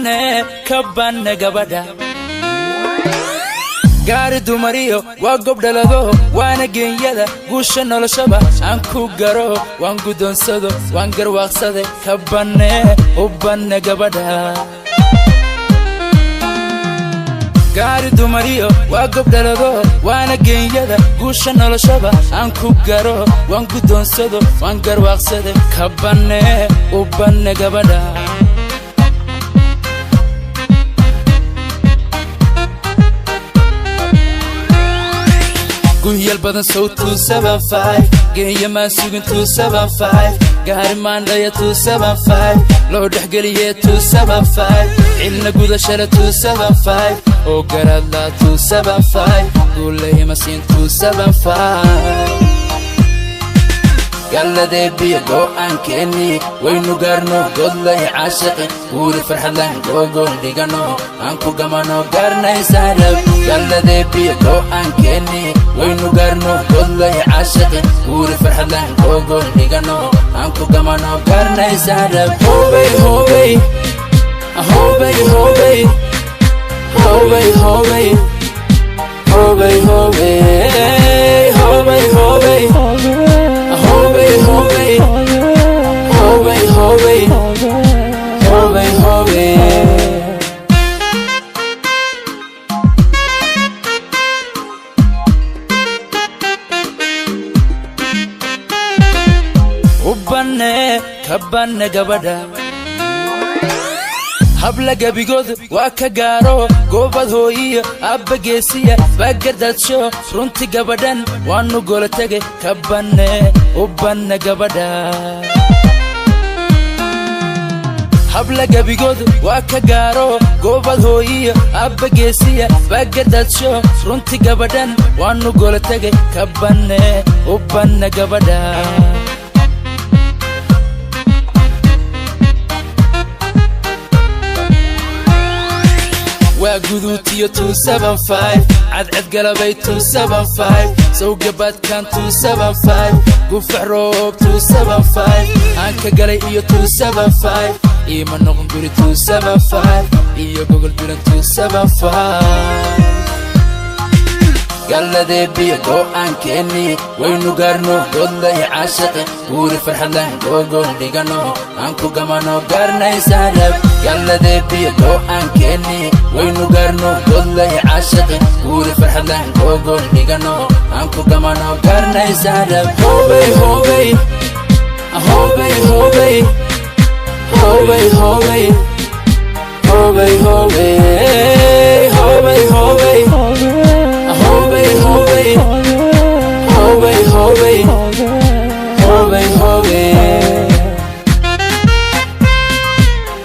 Banne ka banne gabadha. Gaari dumariyo waa gobdhalado, waana geenyada guusha noloshaba. Aan ku garo, waan guddoonsado, waan garwaaqsade. Ka banne, u banne gabadha. Gaari dumariyo waa gobdhalado, waana geenyada guusha noloshaba. Aan ku garo, waan guddoonsado, waan garwaaqsade. Ka banne, u banne gabadha. Gunyal badan sow 275, geeya maan sugin 275, gaari maandhaya 275, loo dhexgeliye 275, cilna gudashada 275, oo garaadla 275, guulayma siin 275. Galladeebiyo go'aankeenni waynu gaarno, godlay caashaqi, guuri farxadlan, googol dhigano, aan ku gamano, gaarnaysaarab. Galladeebiyo go'aankeenni waynu gaarno, godlay caashaqi, guuri farxadlan, googol dhigano, aan ku gamano, gaarnaysaarab. Hobey hobey hobey hobey hobey hobey hobey hobey hobey hobey hobey hobey hobey hobey hobey hobey. U banne, ka banne gabadha. Habla gebigood waa ka gaaro, goobad hooyiyo abba geesiya baagardaadsho. Runti gabadhan waanu gola tege. Ka banne, u banne gabadha. Habla gebigood waa ka gaaro, goobad hooyiyo abba geesiya baagardaadsho. Runti gabadhan waanu gola tege. Ka banne, u banne gabadha. Waa guduutiyo 275, cadcad galabay 275, sawgabaadkan 275, gufax roob 275, aan ka galay iyo 275, iima noqon guri 275 iyo gogol dulan 275. Galladeebiyo go'aankeenni waynu gaarno, godlay caashaqi, guuri farxadlan, googol dhigano, aan ku gamano, gaarnaysaarab. Galladeebiyo go'aankeenni waynu gaarno, godlay caashaqi, guuri farxadlan, googol dhigano, aan ku gamano, gaarnaysaarab. Hobey hobey hobey hobey hobey hobey hobey hobey hobey hobey hobey hobey hobey hobey.